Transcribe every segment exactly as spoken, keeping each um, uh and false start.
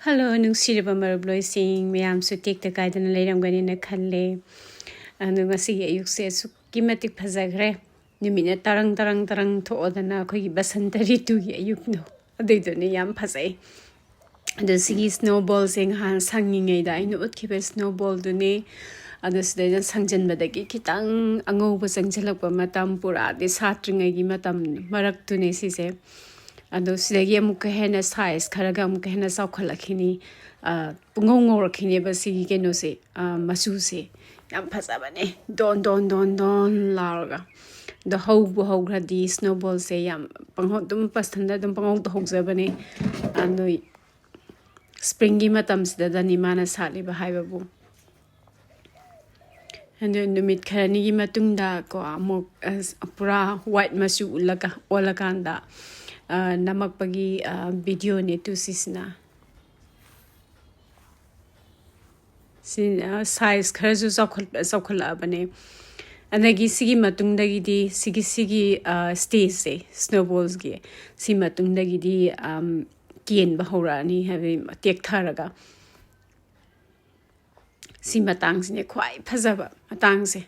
Hello, ꯅꯨꯡꯁꯤꯔꯕ ꯃꯔꯨꯞ ꯂꯣꯏꯁꯤꯡ, ꯃꯌꯥꯝꯁꯨ ꯇꯦꯛꯇ ꯀꯥꯏꯗꯅ ꯂꯩꯔꯝꯒꯅꯤꯅ ꯈꯜꯂꯦ꯫ ꯑꯗꯣ ꯉꯁꯤꯒꯤ ꯑꯌꯨꯛꯁꯦ ꯑꯁꯨꯛꯀꯤ ꯃꯇꯤꯛ ꯐꯖꯈ꯭ꯔꯦ꯫ ꯅꯨꯃꯤꯠꯅ ꯇꯔꯪ ꯇꯔꯪ ꯇꯔꯪ ꯊꯣꯛꯑꯗꯅ ꯑꯩꯈꯣꯏꯒꯤ ꯕꯁꯟꯇ ꯔꯤꯇꯨꯒꯤ ꯑꯌꯨꯛꯅꯣ ꯑꯗꯨꯏꯗꯨꯅꯦ, ꯌꯥꯝ ꯐꯖꯩ꯫ ꯑꯗꯣ ꯁꯤꯒꯤ ꯁ꯭ꯅꯣꯕꯣꯜꯁꯦ ꯉꯍꯥꯟ ꯁꯪꯉꯤꯉꯩꯗ ꯑꯩꯅ ꯎꯠꯈꯤꯕ ꯁ꯭ꯅꯣꯕꯣꯜꯗꯨꯅꯦ꯫ ꯑꯗꯣ ꯁꯤꯗꯩꯗ ꯁꯪꯖꯟꯕꯗꯒꯤ ꯈꯤꯇꯪ ꯑꯉꯧꯕ ꯆꯪꯁꯤꯜꯂꯛꯄ ꯃꯇꯝ, ꯄꯨꯔꯥꯗꯤ ꯁꯥꯠꯇ꯭ꯔꯤꯉꯩꯒꯤ ꯃꯇꯝ ꯃꯔꯛꯇꯨꯅꯦ ꯁꯤꯁꯦ꯫ ꯑꯗꯣ ꯁꯤꯗꯒꯤ ꯑꯃꯨꯛꯀ ꯍꯦꯟꯅ ꯁꯥꯏꯖ ꯈꯔꯒ ꯑꯃꯨꯛꯀ ꯍꯦꯟꯅ ꯆꯥꯎꯈꯠꯂꯛꯈꯤꯅꯤ꯫ ꯑ, ꯄꯨꯡꯉꯧ ꯉꯧꯔꯛꯈꯤꯅꯦꯕ ꯁꯤꯒꯤ ꯀꯩꯅꯣꯁꯦ, ꯑ, ꯃꯆꯨꯁꯦ꯫ ꯌꯥꯝ ꯐꯖꯕꯅꯦ, ꯗꯣꯟ ꯗꯣꯟ ꯗꯣꯟ ꯗꯣꯟ ꯂꯥꯎꯔꯒ꯫ ꯑꯗꯣ ꯍꯧꯕꯨ ꯍꯧꯈ꯭ꯔꯗꯤ ꯁ꯭ꯅꯣꯕꯣꯜꯁꯦ ꯌꯥꯝ ꯄꯪꯍꯧ-, ꯑꯗꯨꯝ ꯃꯊꯟꯇ ꯑꯗꯨꯝ ꯄꯪꯍꯧꯗ ꯍꯧꯖꯕꯅꯦ꯫ ꯑꯗꯣ ꯁ꯭ꯄ꯭ꯔꯤꯡꯒꯤ ꯃꯇꯝꯁꯤꯗꯗꯅꯤ ꯃꯥꯅ ꯁꯥꯠꯂꯤꯕ ꯍꯥꯏꯕꯕꯨ꯫ ꯑꯗꯨ ꯅꯨꯃꯤꯠ ꯈꯔꯅꯤꯒꯤ ꯃꯇꯨꯡꯗ ꯀꯣ, ꯑꯃꯨꯛ, ꯑꯁ, ꯄꯨꯔꯥ ꯋꯥꯏꯠ ꯃꯆꯨ ꯎꯠꯂꯒ, ꯑꯣꯜꯂꯀꯥꯟꯗ, ꯑ, ꯅꯝꯃꯛꯄꯒꯤ, ꯑ, ꯚꯤꯗꯤꯑꯣꯅꯦ ꯇꯨ ꯁꯤꯁꯤꯅ꯫ ꯁꯤ, ꯑ, ꯁꯥꯏꯖ ꯈꯔꯁꯨ ꯆꯥꯎꯈꯠ-, ꯆꯥꯎꯈꯠꯂꯛꯑꯕꯅꯦ꯫ ꯑꯗꯒꯤ ꯁꯤꯒꯤ ꯃꯇꯨꯡꯗꯒꯤꯗꯤ ꯁꯤꯒꯤ, ꯁꯤꯒꯤ, ꯑ, ꯁ꯭ꯇꯦꯖꯁꯦ, ꯁ꯭ꯅꯣꯕꯣꯜꯁꯀꯤ, ꯁꯤ ꯃꯇꯨꯡꯗꯒꯤꯗꯤ, ꯑꯝ, ꯀꯦꯟꯕ ꯍꯧꯔꯛꯑꯅꯤ, ꯍꯥꯏꯕꯗꯤ ꯇꯦꯛꯊꯔꯒ꯫ ꯁꯤ ꯃꯇꯥꯡꯁꯤꯅꯦ ꯈ꯭ꯋꯥꯏ ꯐꯖꯕ ꯃꯇꯥꯡꯁꯦ꯫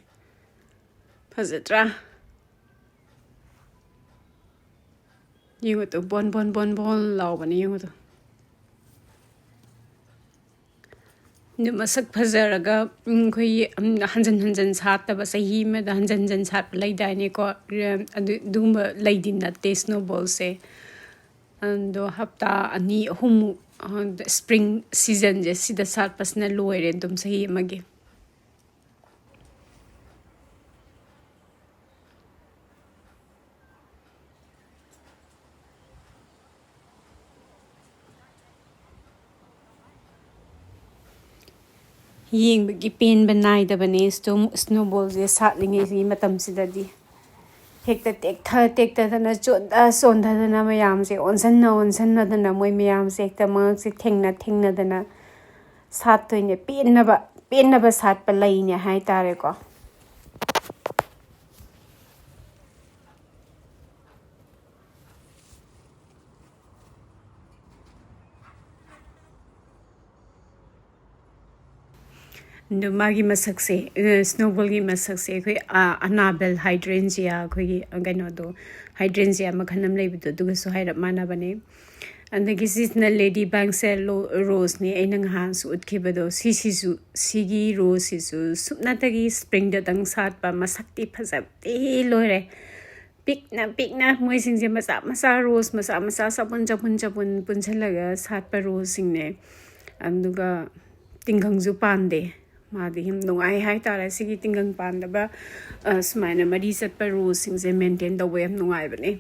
ꯐꯖꯗ꯭ꯔꯥ? ꯌꯦꯡꯉꯨ ꯇꯨ, ꯕꯣꯟ ꯕꯣꯟ ꯕꯣꯟ ꯕꯣꯟ ꯂꯥꯎꯕꯅꯦ, ꯌꯦꯡꯉꯨ ꯇꯨ꯫ ꯑꯗꯨ ꯃꯁꯛ ꯐꯖꯔꯒ, ꯎꯝ, ꯑꯩꯈꯣꯏꯒꯤ, ꯎꯝ, ꯍꯟꯖꯟ ꯍꯟꯖꯟ ꯁꯥꯠꯇꯕ, ꯆꯍꯤ ꯑꯃꯗ ꯍꯟꯖꯟ ꯍꯟꯖꯟ ꯁꯥꯠꯄ ꯂꯩꯗꯥꯏꯅꯦꯀꯣ? ꯑꯗꯨ, ꯑꯗꯨꯒꯨꯝꯕ ꯂꯩꯗꯤ ꯅꯠꯇꯦ ꯁ꯭ꯅꯣꯕꯣꯜꯁꯦ꯫ ꯑꯗꯣ ꯍꯞꯇꯥ ꯑꯅꯤ ꯑꯍꯨꯝꯃꯨꯛ, ꯑ, ꯁ꯭ꯄ꯭ꯔꯤꯡ ꯁꯤꯖꯟꯁꯦ ꯁꯤꯗ ꯁꯥꯠꯄꯁꯤꯅ ꯂꯣꯏꯔꯦ ꯑꯗꯨꯝ ꯆꯍꯤ ꯑꯃꯒꯤ꯫ ꯌꯦꯡꯕꯒꯤ ꯄꯦꯟꯕ ꯅꯥꯏꯗꯕꯅꯦ ꯁ꯭ꯅꯣ-, ꯁ꯭ꯅꯣꯕꯣꯜꯁꯦ ꯁꯥꯠꯂꯤꯉꯩꯒꯤ ꯃꯇꯝꯁꯤꯗꯗꯤ꯫ ꯍꯦꯛꯇ ꯇꯦꯛꯊ ꯇꯦꯛꯊꯗꯅ, ꯆꯣꯟꯊ ꯆꯣꯟꯊꯗꯅ, ꯃꯌꯥꯝꯁꯦ ꯑꯣꯟꯁꯟꯅ ꯑꯣꯟꯁꯟꯅꯗꯅ, ꯃꯣꯏ ꯃꯌꯥꯝꯁꯦ ꯍꯦꯛꯇ ꯃꯉꯛꯁꯦ ꯊꯦꯡꯅ ꯊꯦꯡꯅꯗꯅ ꯁꯥꯠꯇꯣꯏꯅꯦ꯫ ꯄꯦꯟꯅꯕ, ꯄꯦꯟꯅꯕ ꯁꯥꯠꯄ ꯂꯩꯅꯦ ꯍꯥꯏꯇꯥꯔꯦꯀꯣ꯫ ꯑꯗꯣ ꯃꯥꯒꯤ ꯃꯁꯛꯁꯦ, ꯑ, ꯁ꯭ꯅꯣꯕꯣꯜꯒꯤ ꯃꯁꯛꯁꯦ ꯑꯩꯈꯣꯏ, ꯑ, ꯑꯅꯥꯕꯦꯜ ꯍꯥꯏꯗ꯭ꯔꯦꯟꯖꯤꯌꯥ, ꯑꯩꯈꯣꯏꯒꯤ, ꯑ, ꯀꯩꯅꯣꯗꯣ, ꯍꯥꯏꯗ꯭ꯔꯦꯟꯖꯤꯌꯥ ꯃꯈꯜ ꯑꯃ ꯂꯩꯕꯗꯣ, ꯑꯗꯨꯒꯁꯨ ꯍꯥꯏꯔꯞ ꯃꯥꯟꯅꯕꯅꯦ꯫ ꯑꯗꯒꯤ ꯁꯤꯁꯤꯅ ꯂꯦꯗꯤ ꯕꯥꯡꯁꯦꯜ ꯂꯣ-, ꯔꯣꯁꯅꯦ, ꯑꯩꯅ ꯉꯍꯥꯟꯁꯨ ꯎꯠꯈꯤꯕꯗꯣ꯫ ꯁꯤꯁꯤꯁꯨ, ꯁꯤꯒꯤ ꯔꯣꯁꯁꯤꯁꯨ ꯁꯨꯞꯅꯇꯒꯤ ꯁ꯭ꯄ꯭ꯔꯤꯡꯗꯇꯪ ꯁꯥꯠꯄ, ꯃꯁꯛꯇꯤ ꯐꯖꯕꯗꯤ ꯂꯣꯏꯔꯦ꯫ ꯄꯤꯛꯅ ꯄꯤꯛꯅ ꯃꯣꯏꯁꯤꯡꯁꯦ ꯃꯆꯥ ꯃꯆꯥ, ꯔꯣꯁ ꯃꯆꯥ ꯃꯆꯥ, ꯆꯄꯨꯟ ꯆꯄꯨꯟ ꯆꯄꯨꯟ ꯄꯨꯟꯁꯤꯜꯂꯒ ꯁꯥꯠꯄ ꯔꯣꯁꯁꯤꯡꯅꯦ꯫ ꯑꯗꯨꯒ ꯇꯤꯡꯈꯪꯁꯨ ꯄꯥꯟꯗꯦ꯫ ꯃꯥꯗꯤ ꯌꯥꯝ ꯅꯨꯡꯉꯥꯏ ꯍꯥꯏꯇꯥꯔꯦ꯫ ꯁꯤꯒꯤ ꯇꯤꯡꯈꯪ ꯄꯥꯟꯗꯕ, ꯑ, ꯁꯨꯃꯥꯏꯅ ꯃꯔꯤ ꯆꯠꯄ ꯔꯣꯁꯁꯤꯡꯁꯦ ꯃꯦꯟꯇꯦꯟ ꯇꯧꯕ ꯌꯥꯝ ꯅꯨꯡꯉꯥꯏꯕꯅꯦ꯫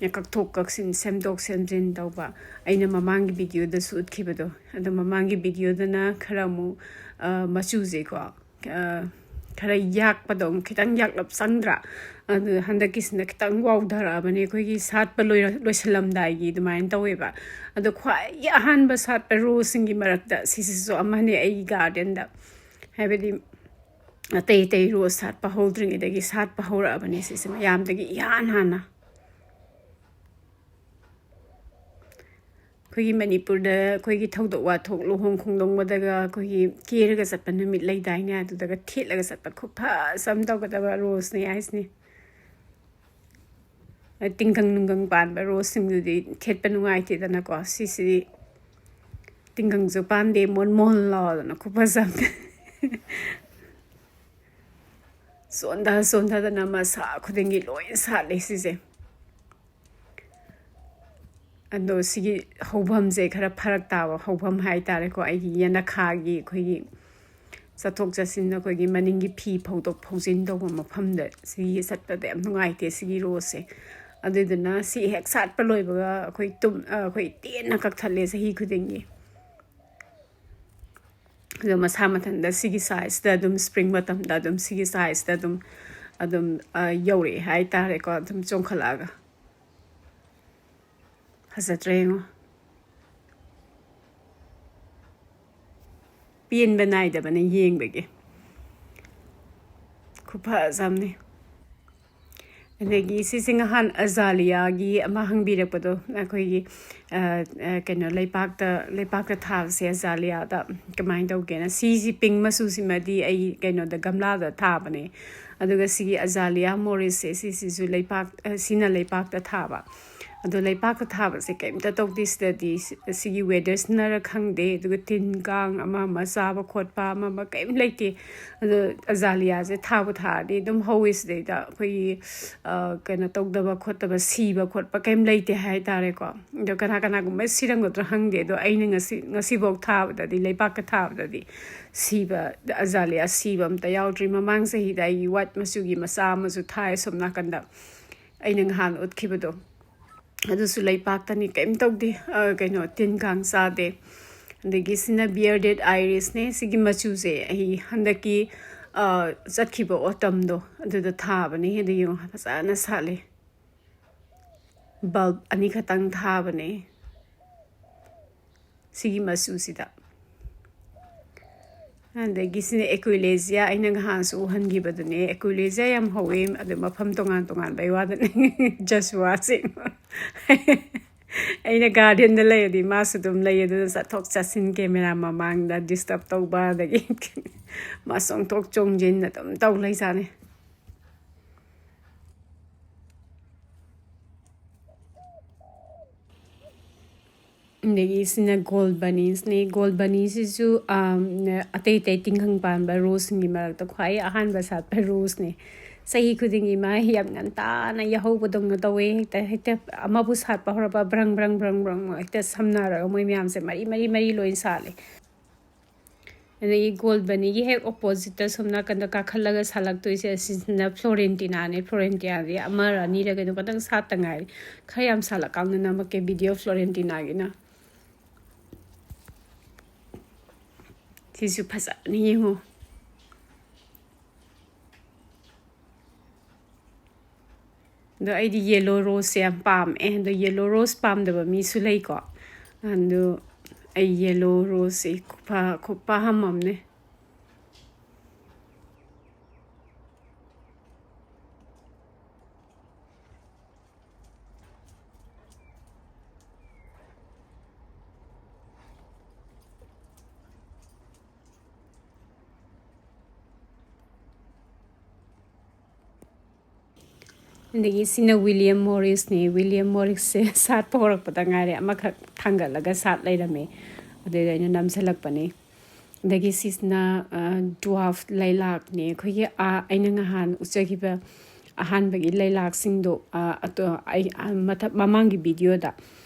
ꯀꯛꯊꯣꯛ ꯀꯛꯁꯤꯟ, ꯁꯦꯝꯗꯣꯛ ꯁꯦꯝꯖꯤꯟ ꯇꯧꯕ꯫ ꯑꯩꯅ ꯃꯃꯥꯡꯒꯤ ꯚꯤꯗꯤꯑꯣꯗꯁꯨ ꯎꯠꯈꯤꯕꯗꯣ꯫ ꯑꯗꯣ ꯃꯃꯥꯡꯒꯤ ꯚꯤꯗꯤꯑꯣꯗꯅ ꯈꯔ ꯑꯃꯨꯛ, ꯑ, ꯃꯆꯨꯁꯦꯀꯣ, ꯑ, ꯈꯔ ꯌꯥꯛꯄꯗꯣ, ꯈꯤꯇꯪ ꯌꯥꯛꯂꯞ ꯆꯪꯗ꯭ꯔꯥ? ꯑꯗꯨ ꯍꯟꯗꯛꯀꯤꯁꯤꯅ ꯈꯤꯇꯪ ꯋꯥꯎꯊꯔꯛꯑꯕꯅꯦ, ꯑꯩꯈꯣꯏꯒꯤ ꯁꯥꯠꯄ ꯂꯣꯏꯔ-, ꯂꯣꯏꯁꯤꯜꯂꯝꯗꯥꯏꯒꯤ ꯑꯗꯨꯃꯥꯏꯅ ꯇꯧꯋꯦꯕ꯫ ꯑꯗꯣ ꯈ꯭ꯋꯥꯏꯒꯤ ꯑꯍꯥꯟꯕ ꯁꯥꯠꯄ ꯔꯣꯁꯁꯤꯡꯒꯤ ꯃꯔꯛꯇ ꯁꯤꯁꯤꯁꯨ ꯑꯃꯅꯦ ꯑꯩꯒꯤ ꯒꯥꯔꯗꯦꯟꯗ꯫ ꯍꯥꯏꯕꯗꯤ ꯑꯇꯩ ꯑꯇꯩ ꯔꯣꯁ ꯁꯥꯠꯄ ꯍꯧꯗ꯭ꯔꯤꯉꯩꯗꯒꯤ ꯁꯥꯠꯄ ꯍꯧꯔꯛꯑꯕꯅꯦ ꯁꯤꯁꯦ ꯃꯌꯥꯝꯗꯒꯤ ꯏꯍꯥꯟ ꯍꯥꯟꯅ꯫ ꯑꯩꯈꯣꯏꯒꯤ ꯃꯅꯤꯄꯨꯔꯗ ꯑꯩꯈꯣꯏꯒꯤ ꯊꯧꯗꯣꯛ ꯋꯥꯊꯣꯛ, ꯂꯨꯍꯣꯡ ꯈꯣꯡꯗꯣꯡꯕꯗꯒ ꯑꯩꯈꯣꯏꯒꯤ ꯀꯦꯔꯒ ꯆꯠꯄ ꯅꯨꯃꯤꯠ ꯂꯩꯗꯥꯏꯅꯦ, ꯑꯗꯨꯗꯒ ꯊꯦꯠꯂꯒ ꯆꯠꯄ ꯈꯨꯐꯖ ꯑꯃ ꯇꯧꯒꯗꯕ ꯔꯣꯁꯅꯦ ꯍꯥꯏꯁꯤꯅꯦ꯫ ꯇꯤꯡꯒꯪ ꯅꯨꯡꯒꯪ ꯄꯥꯟꯕ ꯔꯣꯁꯁꯤꯡꯗꯨꯗꯤ ꯊꯦꯠꯄ ꯅꯨꯡꯉꯥꯏꯇꯦꯗꯅꯀꯣ꯫ ꯁꯤꯁꯤꯗꯤ ꯇꯤꯡꯒꯪꯁꯨ ꯄꯥꯟꯗꯦ, ꯃꯣꯟ ꯃꯣꯟ ꯂꯥꯎꯗꯅ ꯈꯨꯐꯖ ꯑꯃ꯫ ꯆꯣꯟꯊ ꯆꯣꯟꯊꯗꯅ ꯃꯁꯥ ꯈꯨꯗꯤꯡꯒꯤ ꯂꯣꯏ ꯁꯥꯠꯂꯦ ꯁꯤꯁꯦ꯫ ꯑꯗꯣ ꯁꯤꯒꯤ ꯍꯧꯐꯝꯁꯦ ꯈꯔ ꯐꯔꯛ ꯇꯥꯕ ꯍꯧꯐꯝ ꯍꯥꯏꯇꯥꯔꯦꯀꯣ꯫ ꯑꯩꯒꯤ ꯌꯦꯅꯈꯥꯒꯤ ꯑꯩꯈꯣꯏꯒꯤ ꯆꯠꯊꯣꯛ ꯆꯠꯁꯤꯟ, ꯑꯩꯈꯣꯏꯒꯤ ꯃꯅꯤꯡꯒꯤ ꯐꯤ ꯐꯧꯗꯣꯛ ꯐꯧꯖꯤꯟ ꯇꯧꯕ ꯃꯐꯝꯗ ꯁꯤꯒꯤ ꯆꯠꯄꯗ ꯌꯥꯝ ꯅꯨꯡꯉꯥꯏꯇꯦ ꯁꯤꯒꯤ ꯔꯣꯁꯁꯦ꯫ ꯑꯗꯨꯗꯨꯅ ꯁꯤ ꯍꯦꯛ ꯁꯥꯠꯄ ꯂꯣꯏꯕꯒ ꯑꯩꯈꯣꯏ ꯇꯨꯝ-, ꯑꯩꯈꯣꯏ ꯇꯦꯟꯅ ꯀꯛꯊꯠꯂꯦ ꯆꯍꯤ ꯈꯨꯗꯤꯡꯒꯤ꯫ ꯑꯗꯣ ꯃꯁꯥ ꯃꯊꯟꯇ ꯁꯤꯒꯤ ꯁꯥꯏꯖꯇ ꯑꯗꯨꯝ, ꯁ꯭ꯄ꯭ꯔꯤꯡ ꯃꯇꯝꯗ ꯑꯗꯨꯝ ꯁꯤꯒꯤ ꯁꯥꯏꯖꯇ ꯑꯗꯨꯝ, ꯑꯗꯨꯝ, ꯑ, ꯌꯧꯔꯛꯑꯦ ꯍꯥꯏꯇꯥꯔꯦꯀꯣ, ꯑꯗꯨꯝ ꯆꯣꯡꯈꯠꯂꯛꯑꯒ꯫ ꯐꯖꯗ꯭ꯔꯥ ꯌꯦꯡꯉꯣ꯫ ꯄꯦꯟꯕ ꯅꯥꯏꯗꯕꯅ ꯌꯦꯡꯕꯒꯤ꯫ ꯈꯨꯐꯖ ꯑꯃꯅꯤ꯫ ꯑꯗꯒꯤ ꯁꯤꯁꯦ ꯉꯍꯥꯟ ꯑꯖꯥꯂꯤꯌꯥꯒꯤ ꯑꯃ ꯍꯪꯕꯤꯔꯛꯄꯗꯣ, ꯑꯩꯈꯣꯏꯒꯤ, ꯑ, ꯑ, ꯀꯩꯅꯣ, ꯂꯩꯄꯥꯛꯇ, ꯂꯩꯄꯥꯛꯇ ꯊꯥꯕꯁꯦ ꯑꯖꯥꯂꯤꯌꯥꯗ ꯀꯃꯥꯏꯅ ꯇꯧꯒꯦꯅ꯫ ꯁꯤꯁꯤ ꯄꯤꯡ ꯃꯆꯨꯁꯤꯃꯗꯤ ꯑꯩ ꯀꯩꯅꯣꯗ, ꯒꯝꯂꯥꯗ ꯊꯥꯕꯅꯦ꯫ ꯑꯗꯨꯒ ꯁꯤꯒꯤ ꯑꯖꯥꯂꯤꯌꯥ ꯃꯣꯔꯤꯁꯁꯦ, ꯁꯤꯁꯤꯁꯨ ꯂꯩꯄꯥꯛ, ꯑ, ꯁꯤꯅ ꯂꯩꯄꯥꯛꯇ ꯊꯥꯕ꯫ ꯑꯗꯣ ꯂꯩꯄꯥꯛꯇ ꯊꯥꯕꯁꯦ ꯀꯩꯝꯇ ꯇꯧꯗꯦ ꯁꯤꯗꯗꯤ꯫ ꯁꯤ-, ꯁꯤꯒꯤ ꯋꯦꯗꯔꯁꯤꯅꯔ ꯈꯪꯗꯦ꯫ ꯑꯗꯨꯒ ꯇꯤꯟ ꯀꯥꯡ ꯑꯃ ꯑꯃ ꯆꯥꯕ ꯈꯣꯠꯄ ꯑꯃ ꯑꯃ ꯀꯩꯝ ꯂꯩꯇꯦ꯫ ꯑꯗꯣ ꯑꯖꯥꯂꯤꯌꯥꯁꯦ ꯊꯥꯕꯨ ꯊꯥꯔꯗꯤ ꯑꯗꯨꯝ ꯍꯧꯋꯤ ꯁꯤꯗꯩꯗ꯫ ꯑꯩꯈꯣꯏꯒꯤ, ꯑ, ꯀꯩꯅꯣ ꯇꯧꯗꯕ ꯈꯣꯠꯇꯕ, ꯁꯤꯕ ꯈꯣꯠꯄ ꯀꯩꯝ ꯂꯩꯇꯦ ꯍꯥꯏꯇꯥꯔꯦꯀꯣ꯫ ꯑꯗꯣ ꯀꯅꯥ ꯀꯅꯥꯒꯨꯝꯕ ꯁꯤꯔꯝꯒꯗ꯭ꯔꯥ ꯈꯪꯗꯦ꯫ ꯑꯗꯣ ꯑꯩꯅ ꯉꯁꯤ, ꯉꯁꯤꯐꯥꯎ ꯊꯥꯕꯗꯗꯤ, ꯂꯩꯄꯥꯛꯇ ꯊꯥꯕꯗꯗꯤ ꯁꯤꯕ, ꯑꯖꯥꯂꯤꯌꯥ ꯁꯤꯕ ꯑꯝꯇ ꯌꯥꯎꯗ꯭ꯔꯤ꯫ ꯃꯃꯥꯡ ꯆꯍꯤꯗ ꯑꯩꯒꯤ ꯋꯥꯏꯠ ꯃꯆꯨꯒꯤ ꯃꯆꯥ ꯑꯃꯁꯨ ꯊꯥꯏ ꯑꯁꯣꯝ ꯅꯥꯀꯟꯗ, ꯑꯩꯅ ꯉꯍꯥꯟ ꯎꯠꯈꯤꯕꯗꯣ꯫ ꯑꯗꯨꯁꯨ ꯂꯩꯄꯥꯛꯇꯅꯤ, ꯀꯩꯝ ꯇꯧꯗꯦ꯫ ꯑ, ꯀꯩꯅꯣ, ꯇꯤꯟ ꯀꯥꯡ ꯆꯥꯗꯦ꯫ ꯑꯗꯒꯤ ꯁꯤꯅ ꯕꯤꯌꯔꯗꯦꯠ ꯑꯥꯏꯔꯤꯁꯅꯦ꯫ ꯁꯤꯒꯤ ꯃꯆꯨꯁꯦ ꯑꯩ ꯍꯟꯗꯛꯀꯤ, ꯑ, ꯆꯠꯈꯤꯕ ꯑꯣꯇꯝꯗꯣ ꯑꯗꯨꯗ ꯊꯥꯕꯅꯦ꯫ ꯑꯗꯨ ꯌꯦꯡꯉꯣ, ꯐꯖꯅ ꯁꯥꯠꯂꯦ꯫ ꯕꯜꯕ ꯑꯅꯤꯈꯛꯇꯪ ꯊꯥꯕꯅꯦ ꯁꯤꯒꯤ ꯃꯆꯨꯁꯤꯗ꯫ ꯑꯗꯒꯤ ꯁꯤꯅ ꯑꯦꯀ꯭ꯋꯤꯂꯦꯖꯤꯌꯥ, ꯑꯩꯅ ꯉꯍꯥꯟꯁꯨ ꯎꯍꯟꯈꯤꯕꯗꯨꯅꯦ꯫ ꯑꯦꯀ꯭ꯋꯤꯂꯦꯖꯤꯌꯥ ꯌꯥꯝ ꯍꯧꯋꯦ, ꯑꯗꯨ ꯃꯐꯝ ꯇꯣꯉꯥꯟ ꯇꯣꯉꯥꯟꯕꯩ ꯋꯥꯗꯅꯦ꯫ ꯖꯁꯨꯋꯥꯁꯦ꯫ ꯑꯩꯅ ꯒꯥꯔꯗꯦꯟꯗ ꯂꯩꯔꯗꯤ ꯃꯥꯁꯨ ꯑꯗꯨꯝ ꯂꯩ, ꯑꯗꯨꯅ ꯆꯠꯊꯣꯛ ꯆꯠꯁꯤꯟ, ꯀꯦꯃꯦꯔꯥ ꯃꯃꯥꯡꯗ ꯗꯤꯁꯇꯔꯕ ꯇꯧꯕ, ꯑꯗꯒꯤ ꯃꯥ ꯆꯣꯡꯊꯣꯛ ꯆꯣꯡꯁꯤꯟ ꯑꯗꯨꯝ ꯇꯧ ꯂꯩꯖꯥꯠꯅꯤ꯫ ꯑꯗꯒꯤ ꯁꯤꯅ ꯒꯣꯜ ꯕꯅꯤꯁꯅꯦ꯫ ꯒꯣꯜ ꯕꯅꯤꯁꯤꯁꯨ, ꯑꯝ, ꯑꯇꯩ ꯑꯇꯩ ꯇꯤꯡꯈꯪ ꯄꯥꯟꯕ ꯔꯣꯁꯁꯤꯡꯒꯤ ꯃꯔꯛꯇ ꯈ꯭ꯋꯥꯏ ꯑꯍꯥꯟꯕ ꯁꯥꯠꯄ ꯔꯣꯁꯅꯦ꯫ ꯆꯍꯤ ꯈꯨꯗꯤꯡꯒꯤ ꯃꯥ ꯌꯥꯝ ꯉꯟꯇꯥꯅ ꯌꯥꯍꯧꯕꯗꯧꯅ ꯇꯧꯋꯦ꯫ ꯍꯦꯛꯇ, ꯍꯦꯛꯇ ꯑꯃꯕꯨ ꯁꯥꯠꯄ ꯍꯧꯔꯕ ꯕ꯭ꯔꯪ ꯕ꯭ꯔꯪ ꯕ꯭ꯔꯪ ꯕ꯭ꯔꯪ ꯍꯦꯛꯇ ꯁꯝꯅꯔꯒ ꯃꯣꯏ ꯃꯌꯥꯝꯁꯦ ꯃꯔꯤ ꯃꯔꯤ ꯃꯔꯤ ꯂꯣꯏ ꯁꯥꯠꯂꯦ꯫ ꯑꯗꯒꯤ ꯒꯣꯜ ꯕꯅꯤꯒꯤ ꯍꯦꯛ ꯑꯣꯄꯣꯖꯤꯠꯇ ꯁꯣꯝ ꯅꯥꯀꯟꯗ ꯀꯥꯈꯠꯂꯒ ꯁꯥꯠꯂꯛꯇꯣꯏꯁꯦ, ꯑꯁꯤꯁꯤꯅ ꯐ꯭ꯂꯣꯔꯦꯟꯇꯤꯅꯥꯅꯦ꯫ ꯐ꯭ꯂꯣꯔꯦꯟꯇꯤꯅꯥꯗꯤ ꯑꯃꯔ ꯑꯅꯤꯔ ꯀꯩꯅꯣ ꯈꯛꯇꯪ ꯁꯥꯠꯇ ꯉꯥꯏꯔꯤ꯫ ꯈꯔ ꯌꯥꯝ ꯁꯥꯠꯂꯀꯥꯟꯗ ꯅꯝꯃꯛꯀꯦ ꯚꯤꯗꯤꯑꯣ ꯐ꯭ꯂꯣꯔꯦꯟꯇꯤꯅꯥꯒꯤꯅ꯫ ꯁꯤꯁꯨ ꯐꯖꯅ ꯌꯦꯡꯉꯣ꯫ ꯑꯗꯣ ꯑꯩꯗꯤ ꯌꯦꯂꯣ ꯔꯣꯁꯁꯦ ꯌꯥꯝ ꯄꯥꯝꯃꯦ꯫ ꯑꯗꯣ ꯌꯦꯂꯣ ꯔꯣꯁ ꯄꯥꯝꯗꯕ ꯃꯤꯁꯨ ꯂꯩꯀꯣ꯫ ꯑꯗꯣ ꯑꯩ ꯌꯦꯂꯣ ꯔꯣꯁꯁꯦ ꯈꯨꯐ-, ꯈꯨꯄꯥꯝ ꯑꯃꯅꯦ꯫ ꯑꯗꯒꯤ ꯁꯤꯅ ꯋꯤꯂꯤꯌꯝ ꯃꯣꯔꯤꯁꯅꯦ꯫ ꯋꯤꯂꯤꯌꯝ ꯃꯣꯔꯤꯁꯁꯦ ꯁꯥꯠꯄ ꯍꯧꯔꯛꯄꯗ ꯉꯥꯏꯔꯦ, ꯑꯃꯈꯛ ꯊꯥꯡꯒꯠꯂꯒ ꯁꯥꯠ ꯂꯩꯔꯝꯃꯦ, ꯑꯗꯨꯗ ꯑꯩꯅ ꯅꯝꯁꯤꯜꯂꯛꯄꯅꯦ꯫ ꯑꯗꯒꯤ ꯁꯤꯁꯤꯅ ꯗ꯭ꯋꯥꯐ ꯂꯩꯂꯥꯛꯅꯦ꯫ ꯑꯩꯈꯣꯏꯒꯤ ꯑꯩꯅ ꯉꯍꯥꯟ ꯎꯠꯆꯈꯤꯕ ꯑꯍꯥꯟꯕꯒꯤ ꯂꯩꯂꯥꯛꯁꯤꯡꯗꯣ, ꯑꯇꯣ ꯑꯩ ꯃꯊꯛ ꯃꯃꯥꯡꯒꯤ ꯚꯤꯗꯤꯑꯣꯗ,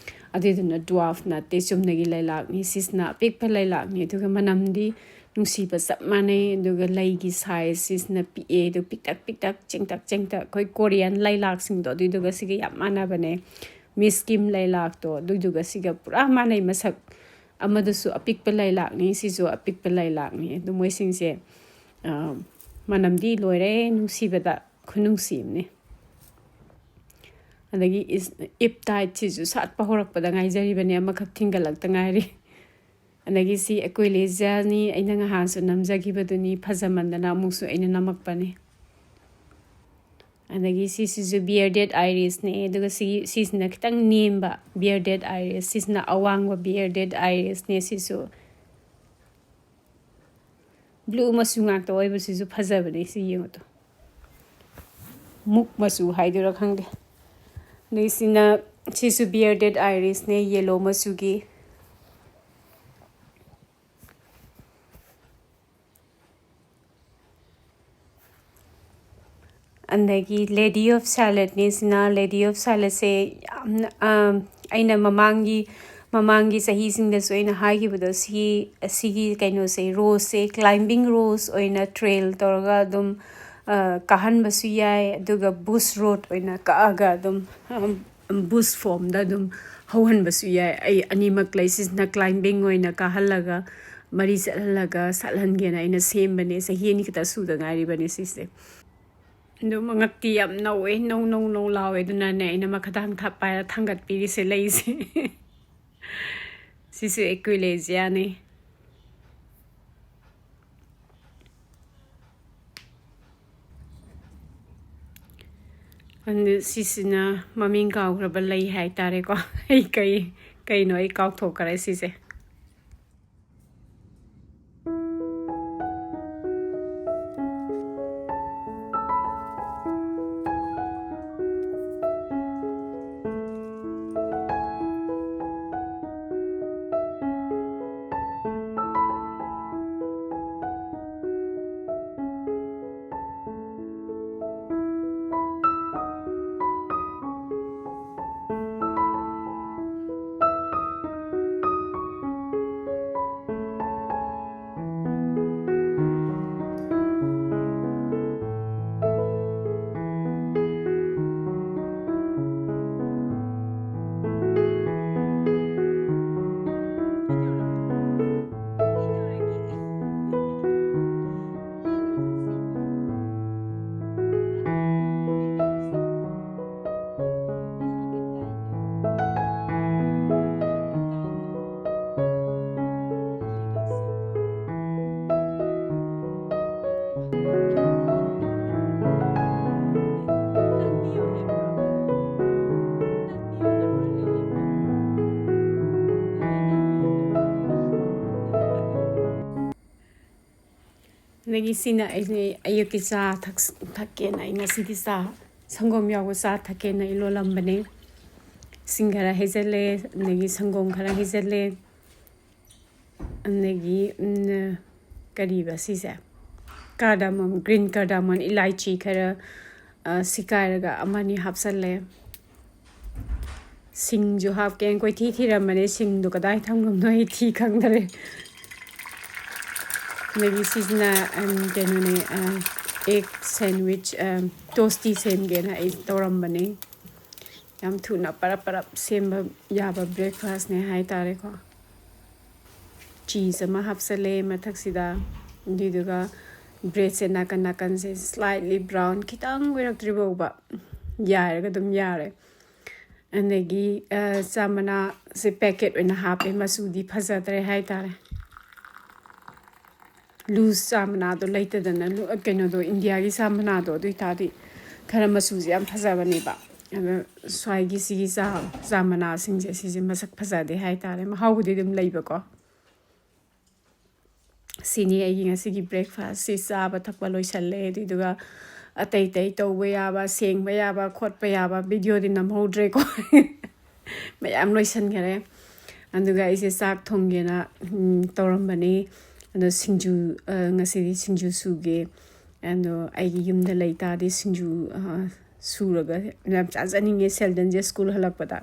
ꯑꯗꯨꯏꯗꯨꯅ ꯗ꯭ꯋꯥꯐ ꯅꯠꯇꯦ, ꯆꯨꯝꯅꯒꯤ ꯂꯩꯂꯥꯛꯅꯤ꯫ ꯁꯤꯁꯤꯅ ꯑꯄꯤꯛꯄ ꯂꯩꯂꯥꯛꯅꯤ, ꯑꯗꯨꯒ ꯃꯅꯝꯗꯤ ꯅꯨꯡꯁꯤꯕ ꯆꯞ ꯃꯥꯟꯅꯩ꯫ ꯑꯗꯨꯒ ꯂꯩꯒꯤ ꯁꯥꯏꯖꯁꯤꯁꯤꯅ ꯄꯤꯛꯑꯦ, ꯑꯗꯨ ꯄꯤꯛꯇꯛ ꯄꯤꯛꯇꯛ, ꯆꯦꯡꯇꯛ ꯆꯦꯡꯇꯛ, ꯑꯩꯈꯣꯏ ꯀꯣꯔꯤꯌꯟ ꯂꯩꯂꯥꯛꯁꯤꯡꯗꯣ ꯑꯗꯨꯏꯗꯨꯒ ꯁꯤꯒ ꯌꯥꯝ ꯃꯥꯟꯅꯕꯅꯦ꯫ ꯃꯤꯁ ꯀꯤꯝ ꯂꯩꯂꯥꯛꯇꯣ ꯑꯗꯨꯏꯗꯨꯒ ꯁꯤꯒ ꯄꯨꯔꯥ ꯃꯥꯟꯅꯩ ꯃꯁꯛ꯫ ꯑꯃꯗꯨꯁꯨ ꯑꯄꯤꯛꯄ ꯂꯩꯂꯥꯛꯅꯤ, ꯁꯤꯁꯨ ꯑꯄꯤꯛꯄ ꯂꯩꯂꯥꯛꯅꯤ꯫ ꯑꯗꯨ ꯃꯣꯏꯁꯤꯡꯁꯦ ꯃꯅꯝꯗꯤ ꯂꯣꯏꯔꯦ, ꯅꯨꯡꯁꯤꯕꯗ ꯈꯨꯅꯨꯡꯁꯤ ꯑꯃꯅꯤ꯫ ꯑꯗꯒꯤ ꯏꯞ ꯇꯥꯏꯠꯁꯤꯁꯨ ꯁꯥꯠꯄ ꯍꯧꯔꯛꯄꯗ ꯉꯥꯏꯖꯔꯤꯕꯅꯦ, ꯑꯃꯈꯛ ꯊꯤꯡꯒꯠꯂꯛꯇ ꯉꯥꯏꯔꯤ꯫ ꯑꯗꯒꯤ ꯁꯤ ꯑꯦꯀ꯭ꯋꯤꯂꯦꯖꯤꯌꯥꯅꯤ, ꯑꯩꯅ ꯉꯍꯥꯟꯁꯨ ꯅꯝꯖꯈꯤꯕꯗꯨꯅꯤ, ꯐꯖꯃꯟꯗꯅ ꯑꯃꯨꯛꯁꯨ ꯑꯩꯅ ꯅꯝꯃꯛꯄꯅꯤ꯫ ꯑꯗꯒꯤ ꯁꯤꯁꯤꯁꯨ ꯕꯤꯌꯔꯗꯦꯠ ꯑꯥꯏꯔꯤꯁꯅꯦ, ꯑꯗꯨꯒ ꯁꯤ ꯁꯤꯁꯤꯅ ꯈꯤꯇꯪ ꯅꯦꯝꯕ ꯕꯤꯌꯔꯗꯦꯠ ꯑꯥꯏꯔꯤꯁ, ꯁꯤꯁꯤꯅ ꯑꯋꯥꯡꯕ ꯕꯤꯌꯔꯗꯦꯠ ꯑꯥꯏꯔꯤꯁꯅꯦ꯫ ꯁꯤꯁꯨ ꯕ꯭ꯂꯨ ꯃꯆꯨ ꯉꯥꯛꯇ ꯑꯣꯏꯕꯁꯤꯁꯨ ꯐꯖꯕꯅꯦ꯫ ꯁꯤ ꯌꯦꯡꯉꯨ ꯇꯨ, ꯃꯨꯛ ꯃꯆꯨ ꯍꯥꯏꯗꯣꯏꯔꯥ ꯈꯪꯗꯦ꯫ ꯑꯗꯩ ꯁꯤꯅ, ꯁꯤꯁꯨ ꯕꯤꯌꯔꯗꯦꯠ ꯑꯥꯏꯔꯤꯁꯅꯦ, ꯌꯦꯂꯣ ꯃꯆꯨꯒꯤ꯫ ꯑꯗꯒꯤ ꯂꯦꯗꯤ ꯑꯣꯐ ꯁꯦꯂꯦꯠꯅꯤ ꯁꯤꯅ꯫ ꯂꯦꯗꯤ ꯑꯣꯐ ꯁꯦꯂꯦꯠꯁꯦ ꯌꯥꯝꯅ, ꯑꯩꯅ ꯃꯃꯥꯡꯒꯤ ꯃꯃꯥꯡꯒꯤ ꯆꯍꯤꯁꯤꯡꯗꯁꯨ ꯑꯩꯅ ꯍꯥꯏꯈꯤꯕꯗꯣ, ꯁꯤ ꯁꯤꯒꯤ ꯀꯩꯅꯣꯁꯦ, ꯔꯣꯁꯁꯦ ꯀ꯭ꯂꯥꯏꯝꯕꯤꯡ ꯔꯣꯁ ꯑꯣꯏꯅ ꯇ꯭ꯔꯦꯜ ꯇꯧꯔꯒ ꯑꯗꯨꯝ ꯀꯥꯍꯟꯕꯁꯨ ꯌꯥꯏ, ꯑꯗꯨꯒ ꯕꯨꯁ ꯔꯣꯠ ꯑꯣꯏꯅ ꯀꯛꯑꯒ ꯑꯗꯨꯝ ꯕꯨꯁ ꯐꯣꯝꯗ ꯑꯗꯨꯝ ꯍꯧꯍꯟꯕꯁꯨ ꯌꯥꯏ꯫ ꯑꯩ ꯑꯅꯤꯃꯛ ꯂꯩ꯫ ꯁꯤꯁꯤꯅ ꯀ꯭ꯂꯥꯏꯝꯕꯤꯡ ꯑꯣꯏꯅ ꯀꯥꯍꯜꯂꯒ ꯃꯔꯤ ꯆꯠꯍꯜꯂꯒ ꯁꯥꯠꯍꯟꯒꯦꯅ ꯑꯩꯅ ꯁꯦꯝꯕꯅꯦ꯫ ꯆꯍꯤ ꯑꯅꯤ ꯈꯛꯇ ꯁꯨꯗ ꯉꯥꯏꯔꯤꯕꯅꯤ ꯁꯤꯁꯦ꯫ ꯑꯗꯨ ꯃꯉꯛꯇꯤ ꯌꯥꯝ ꯅꯧꯋꯦ, ꯅꯧ ꯅꯧ ꯅꯧ ꯂꯥꯎꯋꯦ꯫ ꯑꯗꯨꯅꯅꯦ ꯑꯩꯅ ꯃꯈꯥꯗꯥꯡ ꯊꯥ ꯄꯥꯏꯔ ꯊꯥꯡꯒꯠꯄꯤꯔꯤꯁꯦ ꯂꯩꯁꯦ꯫ ꯁꯤꯁꯨ ꯑꯦꯀ꯭ꯋꯤꯂꯦꯖꯤꯌꯥꯅꯤ꯫ ꯑꯗꯨ ꯁꯤꯁꯤꯅ ꯃꯃꯤꯡ ꯀꯥꯎꯈ꯭ꯔꯕ ꯂꯩ ꯍꯥꯏꯇꯥꯔꯦꯀꯣ꯫ ꯑꯩ ꯀꯩ, ꯀꯩꯅꯣ ꯑꯩ ꯀꯥꯎꯊꯣꯛꯈ꯭ꯔꯦ ꯁꯤꯁꯦ꯫ ꯑꯗꯒꯤ ꯁꯤꯅ ꯑꯩ ꯑꯌꯨꯛꯀꯤ ꯆꯥ ꯊꯛ-, ꯊꯛꯀꯦꯅ ꯑꯩ ꯉꯁꯤꯗꯤ ꯆꯥ, ꯁꯪꯒꯣꯝ ꯌꯥꯎꯕ ꯆꯥ ꯊꯛꯀꯦꯅ ꯑꯩ ꯂꯣꯜꯂꯝꯕꯅꯦ꯫ ꯏꯁꯤꯡ ꯈꯔ ꯍꯩꯖꯤꯜꯂꯦ, ꯑꯗꯒꯤ ꯁꯪꯒꯣꯝ ꯈꯔ ꯍꯩꯖꯤꯜꯂꯦ꯫ ꯑꯗꯒꯤ, ꯎꯝ, ꯀꯔꯤꯕ ꯁꯤꯁꯦ? Cardamom, green cardamom, ꯏꯂꯥꯏꯆꯤ ꯈꯔ, ꯑ, ꯁꯤꯀꯥꯏꯔꯒ ꯑꯃꯅꯤ ꯍꯥꯞꯆꯜꯂꯦ꯫ ꯁꯤꯡꯁꯨ ꯍꯥꯞꯀꯦꯅ ꯀꯣꯏꯊꯤ ꯊꯤꯔꯝꯕꯅꯦ, ꯁꯤꯡꯗꯣ ꯀꯗꯥꯏ ꯊꯝꯈ꯭ꯔꯕꯅꯣ ꯑꯩ ꯊꯤ ꯈꯪꯗꯔꯦ꯫ ꯑꯗꯒꯤ ꯁꯤꯁꯤꯅ, ꯎꯝ, ꯀꯩꯅꯣꯅꯦ, ꯑ, egg sandwich, ꯑ, toasty ꯁꯦꯝꯒꯦꯅ ꯑꯩ ꯇꯧꯔꯝꯕꯅꯦ꯫ ꯌꯥꯝ ꯊꯨꯅ ꯄꯔꯞ ꯄꯔꯞ ꯁꯦꯝꯕ ꯌꯥꯕ breakfastꯅꯦ ꯍꯥꯏꯇꯥꯔꯦꯀꯣ꯫ Cheese ꯑꯃ ꯍꯥꯞꯆꯜꯂꯦ ꯃꯊꯛꯁꯤꯗ, ꯑꯗꯨꯏꯗꯨꯒ breadꯁꯦ ꯅꯥꯀꯟ ꯅꯥꯀꯟꯁꯦ slightly brown ꯈꯤꯇꯪ ꯑꯣꯏꯔꯛꯇ꯭ꯔꯤ ꯐꯥꯎꯕ ꯌꯥꯏꯔꯒ ꯑꯗꯨꯝ ꯌꯥꯔꯦ꯫ ꯑꯗꯒꯤ, ꯑ, ꯆꯥ ꯃꯅꯥꯁꯦ packet ꯑꯣꯏꯅ ꯍꯥꯞꯄꯦ, ꯃꯆꯨꯗꯤ ꯐꯖꯗ꯭ꯔꯦ ꯍꯥꯏꯇꯥꯔꯦ꯫ Loose ꯆꯥ ꯃꯅꯥꯗꯣ ꯂꯩꯇꯗꯅ, ꯂꯨ-, ꯀꯩꯅꯣꯗꯣ, ꯏꯟꯗꯤꯌꯥꯒꯤ ꯆꯥ ꯃꯅꯥꯗꯣ, ꯑꯗꯨ ꯑꯣꯏꯇꯥꯔꯗꯤ ꯈꯔ ꯃꯆꯨꯁꯦ ꯌꯥꯝ ꯐꯖꯕꯅꯦꯕ꯫ ꯑꯗꯣ ꯁ꯭ꯋꯥꯏꯒꯤ ꯁꯤꯒꯤ ꯆꯥ, ꯆꯥ ꯃꯅꯥꯁꯤꯡꯁꯦ ꯁꯤꯁꯦ ꯃꯁꯛ ꯐꯖꯗꯦ ꯍꯥꯏꯇꯥꯔꯦ꯫ ꯃꯍꯥꯎꯕꯨꯗꯤ ꯑꯗꯨꯝ ꯂꯩꯕꯀꯣ꯫ ꯁꯤꯅꯤ ꯑꯩꯒꯤ ꯉꯁꯤꯒꯤ breakfast꯫ ꯁꯤ ꯆꯥꯕ ꯊꯛꯄ ꯂꯣꯏꯁꯜꯂꯦ꯫ ꯑꯗꯨꯏꯗꯨꯒ ꯑꯇꯩ ꯑꯇꯩ ꯇꯧꯕ ꯌꯥꯕ, ꯁꯦꯡꯕ ꯌꯥꯕ, ꯈꯣꯠꯄ ꯌꯥꯕ videoꯗꯤ ꯅꯝꯍꯧꯗ꯭ꯔꯦꯀꯣ꯫ ꯃꯌꯥꯝ ꯂꯣꯏꯁꯟꯈꯔꯦ꯫ ꯑꯗꯨꯒ ꯑꯩꯁꯦ ꯆꯥꯛ ꯊꯣꯡꯒꯦꯅ, ꯎꯝ, ꯇꯧꯔꯝꯕꯅꯤ꯫ ꯑꯗꯣ ꯁꯤꯡꯖꯨ, ꯑ, ꯉꯁꯤꯗꯤ ꯁꯤꯡꯖꯨ ꯁꯨꯒꯦ꯫ ꯑꯗꯣ ꯑꯩꯒꯤ ꯌꯨꯝꯗ ꯂꯩ ꯇꯥꯔꯗꯤ ꯁꯤꯡꯖꯨ, ꯑ, ꯁꯨꯔꯒ ꯌꯥꯝ ꯆꯥꯖꯅꯤꯡꯉꯦ ꯁꯦꯜꯗꯟꯁꯦ school ꯍꯜꯂꯛꯄꯗ꯫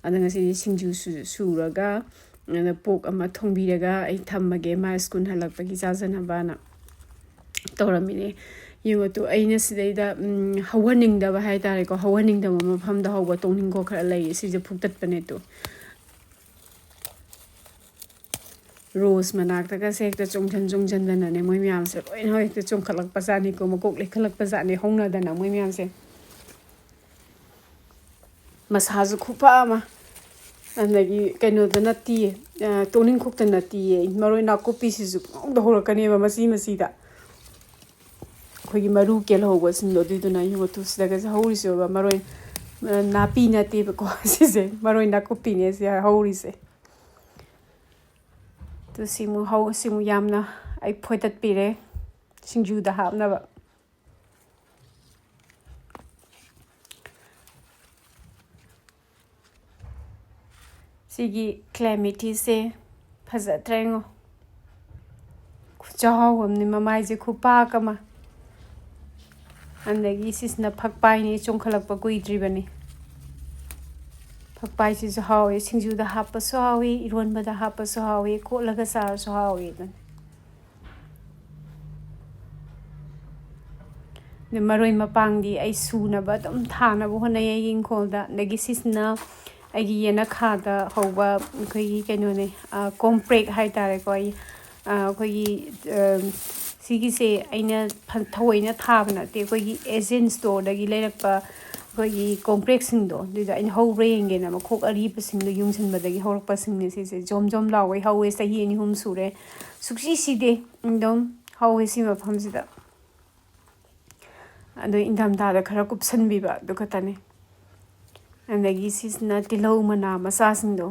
ꯑꯗꯣ ꯉꯁꯤꯗꯤ ꯁꯤꯡꯖꯨ ꯁꯨ-, ꯁꯨꯔꯒ, ꯑꯗ pork ꯑꯃ ꯊꯣꯡꯕꯤꯔꯒ ꯑꯩ ꯊꯝꯃꯒꯦ, ꯃꯥ school ꯍꯜꯂꯛꯄꯒꯤ ꯆꯥꯖꯅꯕꯅ ꯇꯧꯔꯝꯃꯤꯅꯦ꯫ ꯌꯦꯡꯉꯣ ꯇꯨ, ꯑꯩꯅ ꯁꯤꯗꯩꯗ, ꯎꯝ, ꯍꯧꯍꯟꯅꯤꯡꯗꯕ ꯍꯥꯏꯇꯥꯔꯦꯀꯣ, ꯍꯧꯍꯟꯅꯤꯡꯗꯕ ꯃꯐꯝꯗ ꯍꯧꯕ ꯇꯣꯛꯅꯤꯡꯈꯣꯛ ꯈꯔ ꯂꯩꯌꯦ, ꯁꯤꯁꯦ ꯐꯨꯛꯇꯠꯄꯅꯦ ꯇꯨ꯫ Rose ꯃꯅꯥꯛꯇꯒꯁꯦ ꯍꯦꯛꯇ ꯆꯣꯡꯁꯤꯟ ꯆꯣꯡꯁꯤꯟꯗꯅꯅꯦ, ꯃꯣꯏ ꯃꯌꯥꯝꯁꯦ ꯂꯣꯏꯅ ꯍꯦꯛꯇ ꯆꯣꯡꯈꯠꯂꯛꯄ ꯖꯥꯠꯅꯤꯀꯣ, ꯃꯀꯣꯛ ꯂꯩꯈꯠꯂꯛꯄ ꯖꯥꯠꯅꯤ ꯍꯧꯅꯗꯅ ꯃꯣꯏ ꯃꯌꯥꯝꯁꯦ꯫ ꯃꯁꯥꯁꯨ ꯈꯨꯐ ꯑꯃ꯫ ꯑꯗꯒꯤ ꯀꯩꯅꯣꯗ ꯅꯠꯇꯤꯌꯦ, ꯑ, ꯇꯣꯛꯅꯤꯡꯈꯣꯛꯇ ꯅꯠꯇꯤꯌꯦ, ꯃꯔꯣꯏ ꯅꯥꯀꯨꯞꯄꯤꯁꯤꯁꯨ ꯄꯪꯍꯧꯗ ꯍꯧꯔꯛꯀꯅꯦꯕ ꯃꯆꯤ ꯃꯆꯤꯗ꯫ ꯑꯩꯈꯣꯏꯒꯤ ꯃꯔꯨ ꯀꯦꯜꯍꯧꯕꯁꯤꯡꯗꯣ, ꯑꯗꯨꯏꯗꯨꯅ ꯌꯦꯡꯉꯣ ꯇꯨ, ꯁꯤꯗꯒꯁꯦ ꯍꯧꯔꯤꯁꯦ ꯃꯔꯣꯏ, ꯑ, ꯅꯥꯄꯤ ꯅꯠꯇꯦꯕꯀꯣ꯫ ꯁꯤꯁꯦ ꯃꯔꯣꯏ ꯅꯥꯀꯨꯞꯄꯤꯅꯦ ꯁꯤ ꯍꯧꯔꯤꯁꯦ꯫ ꯑꯗꯨ ꯁꯤꯃꯨꯛ ꯍꯧ-, ꯁꯤꯃꯨꯛ ꯌꯥꯝꯅ ꯑꯩ ꯐꯣꯏꯗꯠꯄꯤꯔꯦ꯫ ꯁꯤꯡꯖꯨꯗ ꯍꯥꯞꯅꯕ꯫ ꯁꯤꯒꯤ ꯀ꯭ꯂꯦꯃꯤꯇꯤꯁꯦ ꯐꯖꯗ꯭ꯔꯥ ꯌꯦꯡꯉꯣ꯫ ꯈꯨꯆꯥꯎ ꯑꯃꯅꯤ, ꯃꯃꯥꯏꯁꯦ ꯈꯨꯄꯥꯛ ꯑꯃ꯫ ꯑꯗꯒꯤ ꯁꯤꯁꯤꯅ ꯐꯛꯄꯥꯏꯅꯤ, ꯆꯣꯡꯈꯠꯂꯛꯄ ꯀꯨꯏꯗ꯭ꯔꯤꯕꯅꯤ꯫ ꯐꯛꯄꯥꯏꯁꯤꯁꯨ ꯍꯥꯎꯋꯤ, ꯁꯤꯡꯖꯨꯗ ꯍꯥꯞꯄꯁꯨ ꯍꯥꯎꯋꯤ, ꯏꯔꯣꯟꯕꯗ ꯍꯥꯞꯄꯁꯨ ꯍꯥꯎꯋꯤ, ꯀꯣꯠꯂꯒ ꯆꯥꯔꯁꯨ ꯍꯥꯎꯋꯤ ꯑꯗꯨꯅꯤ꯫ ꯑꯗꯨ ꯃꯔꯣꯏ ꯃꯄꯥꯡꯗꯤ ꯑꯩ ꯁꯨꯅꯕ ꯑꯗꯨꯝ ꯊꯥꯅꯕ ꯍꯣꯠꯅꯩ ꯑꯩꯒꯤ ꯏꯪꯈꯣꯜꯗ꯫ ꯑꯗꯒꯤ ꯁꯤꯁꯤꯅ ꯑꯩꯒꯤ ꯌꯦꯅꯈꯥꯗ ꯍꯧꯕ ꯑꯩꯈꯣꯏꯒꯤ ꯀꯩꯅꯣꯅꯦ, ꯀꯣꯝꯄ꯭ꯔꯦꯛ ꯍꯥꯏꯇꯥꯔꯦꯀꯣ꯫ ꯑꯩ, ꯑꯩꯈꯣꯏꯒꯤ, ꯁꯤꯒꯤꯁꯦ ꯑꯩꯅ ꯐ-, ꯊꯑꯣꯏꯅ ꯊꯥꯕ ꯅꯠꯇꯦ, ꯑꯩꯈꯣꯏꯒꯤ ꯑꯦꯖꯦꯟ ꯁ꯭ꯇꯣꯔꯗꯒꯤ ꯂꯩꯔꯛꯄ ꯑꯩꯈꯣꯏꯒꯤ ꯀꯣꯝꯄ꯭ꯔꯦꯛꯁꯤꯡꯗꯣ, ꯑꯗꯨꯗꯣ ꯑꯩꯅ ꯍꯧꯕ꯭ꯔꯥ ꯌꯦꯡꯒꯦꯅ ꯃꯈꯣꯛ ꯑꯔꯤꯕꯁꯤꯡꯗꯣ ꯌꯨꯡꯁꯤꯟꯕꯗꯒꯤ ꯍꯧꯔꯛꯄꯁꯤꯡꯅꯦ ꯁꯤꯁꯦ꯫ ꯖꯣꯝ ꯖꯣꯝ ꯂꯥꯎꯒꯩ ꯍꯧꯋꯦ, ꯆꯍꯤ ꯑꯅꯤ ꯑꯍꯨꯝ ꯁꯨꯔꯦ, ꯁꯨꯛꯁꯤ ꯁꯤꯗꯦ꯫ ꯑꯗꯨꯝ ꯍꯧꯋꯦ ꯁꯤ ꯃꯐꯝꯁꯤꯗ꯫ ꯑꯗꯣ ꯏꯪꯊꯝꯊꯥꯗ ꯈꯔ ꯀꯨꯞꯁꯟꯕꯤꯕ ꯑꯗꯨ ꯈꯛꯇꯅꯤ꯫ ꯑꯗꯒꯤ ꯁꯤꯁꯤꯅ ꯇꯤꯜꯍꯧ ꯃꯅꯥ ꯃꯆꯥꯁꯤꯡꯗꯣ,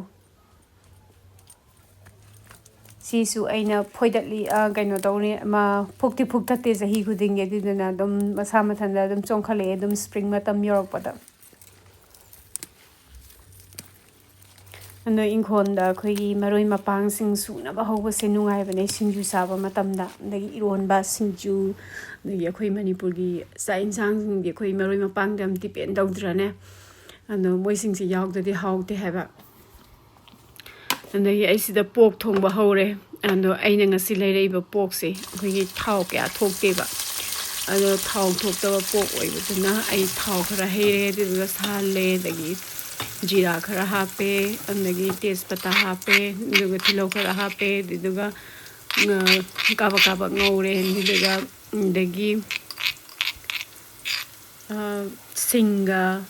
ꯁꯤꯁꯨ ꯑꯩꯅ ꯐꯣꯏꯗꯠꯂꯤ, ꯑ, ꯀꯩꯅꯣ ꯇꯧꯔꯤ, ꯑꯃ, ꯐꯨꯛꯇꯤ ꯐꯨꯛꯇꯠꯇꯦ ꯆꯍꯤ ꯈꯨꯗꯤꯡꯒꯤ, ꯑꯗꯨꯗꯨꯅ ꯑꯗꯨꯝ ꯃꯁꯥ ꯃꯊꯟꯇ ꯑꯗꯨꯝ ꯆꯣꯡꯈꯠꯂꯛꯑꯦ ꯑꯗꯨꯝ ꯁ꯭ꯄ꯭ꯔꯤꯡ ꯃꯇꯝ ꯌꯧꯔꯛꯄꯗ꯫ ꯑꯗꯣ ꯏꯪꯈꯣꯜꯗ ꯑꯩꯈꯣꯏꯒꯤ ꯃꯔꯣꯏ ꯃꯄꯥꯡꯁꯤꯡ ꯁꯨꯅꯕ ꯍꯧꯕꯁꯦ ꯅꯨꯡꯉꯥꯏꯕꯅꯦ ꯁꯤꯡꯖꯨ ꯆꯥꯕ ꯃꯇꯝꯗ꯫ ꯑꯗꯒꯤ ꯏꯔꯣꯟꯕ, ꯁꯤꯡꯖꯨ, ꯑꯗꯒꯤ ꯑꯩꯈꯣꯏ ꯃꯅꯤꯄꯨꯔꯒꯤ ꯆꯥꯛ ꯌꯦꯟꯁꯥꯡꯁꯤꯡꯗꯤ ꯑꯩꯈꯣꯏ ꯃꯔꯣꯏ ꯃꯄꯥꯡꯗ ꯌꯥꯝ ꯗꯤꯄꯦꯟ ꯇꯧꯗ꯭ꯔꯅꯦ꯫ ꯑꯗꯣ ꯃꯣꯏꯁꯤꯡꯁꯦ ꯌꯥꯎꯗ꯭ꯔꯗꯤ ꯍꯥꯎꯇꯦ ꯍꯥꯏꯕ꯫ ꯑꯗꯒꯤ ꯑꯩ ꯁꯤꯗ ꯄꯣꯛ ꯊꯣꯡꯕ ꯍꯧꯔꯦ꯫ ꯑꯗꯣ ꯑꯩꯅ ꯉꯁꯤ ꯂꯩꯔꯛꯏꯕ ꯄꯣꯛꯁꯦ ꯑꯩꯈꯣꯏꯒꯤ ꯊꯥꯎ ꯀꯌꯥ ꯊꯣꯛꯇꯦꯕ꯫ ꯑꯗꯣ ꯊꯥꯎ ꯊꯣꯛꯇꯕ ꯄꯣꯛ ꯑꯣꯏꯕꯗꯨꯅ ꯑꯩ ꯊꯥꯎ ꯈꯔ ꯍꯩꯔꯦ, ꯑꯗꯨꯗꯨꯒ ꯁꯥꯍꯜꯂꯦ, ꯑꯗꯒꯤ ꯖꯤꯔꯥ ꯈꯔ ꯍꯥꯞꯄꯦ, ꯑꯗꯒꯤ ꯇꯦꯖꯄꯇꯥ ꯍꯥꯞꯄꯦ, ꯑꯗꯨꯒ ꯇꯤꯜꯍꯧ ꯈꯔ ꯍꯥꯞꯄꯦ, ꯑꯗꯨꯗꯨꯒ, ꯑ, ꯀꯥꯕꯛ ꯀꯥꯕꯛ ꯉꯧꯔꯦ꯫ ꯑꯗꯨꯗꯨꯒ, ꯑꯗꯒꯤ, ꯑ, ꯁꯤꯡꯒ